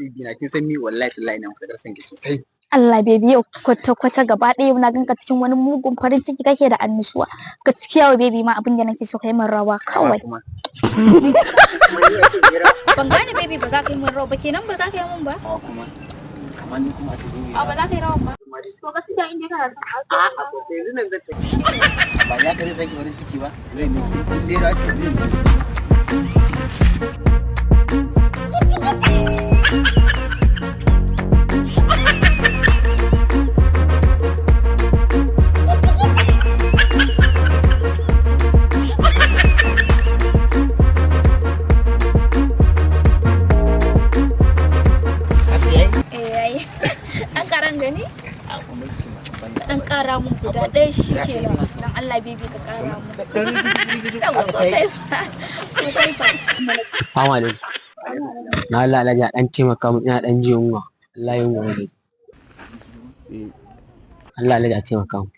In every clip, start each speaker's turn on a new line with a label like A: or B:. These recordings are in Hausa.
A: Baby na, kin san ni wallahi tallahi ina matuƙar son ki sosai.
B: Allah baby, yau kwata kwata gaba ɗaya na ganka cikin wani mugun farin ciki kake da annushuwa. Gaskiya wa baby ma, abin da nake so, kai min rawa kawai.
A: Kuma.
C: Ban gane baby, ba za ka yi min rawa ba kenan? Ba za ka yi min ba?
A: Rawa kuma. Kamar ni kuma a cikin
C: A ba za ka yi rawan ba.
B: To gaskiya in dai kana son
A: A'a, to yanzu nan zan tafi. Ba ya ka zai saki farin ciki ba. Zai miki. In dai rawa ce, zai miki. Haka yayi?
C: Eh, yayi. An karan gani?
A: A kuma ki ma ban
C: Ka dan kara mun guda ɗaya shi kenan. Dan Allah baby, ka kara mun. Yawwa,
A: Haka tayi?
C: sosai fa. Sosai fa.
D: Assalamu alaikum. Na Allah Alhaji, a dan taimaka min, ina dan jin yunwa. Allah, yunwa nake. Allah Alhaji, a taimaka min.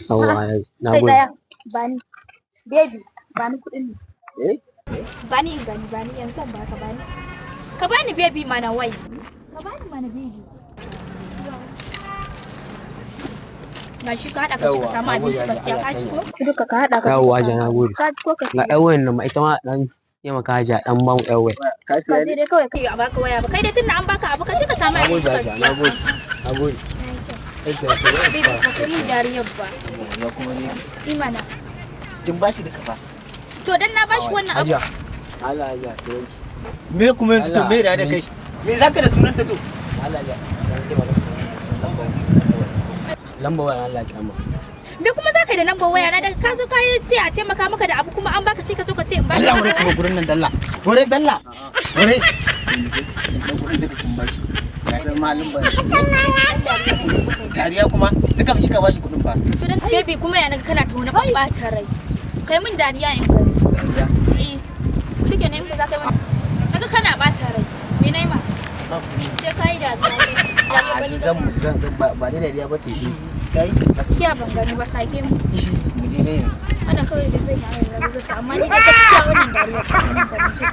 D: Yawwa Alhaji, na
B: Kai
D: gode.
B: ɗaya, bani. Baby, bani kuɗin ne.
A: Eh?
C: Bani in gani, bani yanzu zan baka, bani. Ka bani baby mana wai. Ka bani mana baby. Gashi, ka haɗa ka ci, ka samu abinci ka siya, ka ci ko?
B: Duka ka haɗa ka.
D: Yawwa Hajiya, na gode.
B: Ka ci ko ka
D: Ga ƴan wayan nan ma, ita ma dan taimaka Hajiya, dan ba mu ƴan waya.
A: Ka
B: Ka
A: siya
B: je
A: ne?
B: dai kawai ka
C: A baka waya ba. Kai dai tunda an baka abu, ka ci ka samu
D: Na gode
C: abinci ka
D: Hajiya,
C: siya.
D: na gode. Na gode.
C: Baby, ba kai min dariyar ba.
A: Ya kuma ne.
C: Imana.
A: Kin bashi duka fa.
C: To dan na bashi wannan abu.
D: Hajiya. Allah Hajiya, turanci.
A: Me kuma yanzu to, me da da kai? Me zaka da sunanta to?
D: Allah Hajiya, dan taimaka. Lamba waya Allah ya kama.
C: Me kuma za ka yi da lambar waya na? Daga ka zo ka yi ce a taimaka maka da abu, kuma an baka, sai ka zo ka ce in baka.
A: Allah, wure kuma gurin nan dalla. Wure dalla. Wure. Dan kuɗin duka kin bashi. Ya san malin ba. Dariya kuma duka kika bashi kuɗin fa.
C: To dan baby kuma, ya naga kana ta wani ɓata rai. Kai min dariya in gani.
A: Dariya.
C: Eh. Shikenan, in ba za ka yi min. Naga kana ɓata rai. Me nayi ma? Sai ka yi dariya. Dariya
A: A
C: ba ni.
A: zan zan ba dai dariya ba ce. Kai.
C: Gaskiya ban gani ba, sake mu.
A: Mu je dai yanzu.
C: Wannan kawai da zai yi rabu ta, amma ni dai gaskiya wannan dariya ba nan ba mu ce.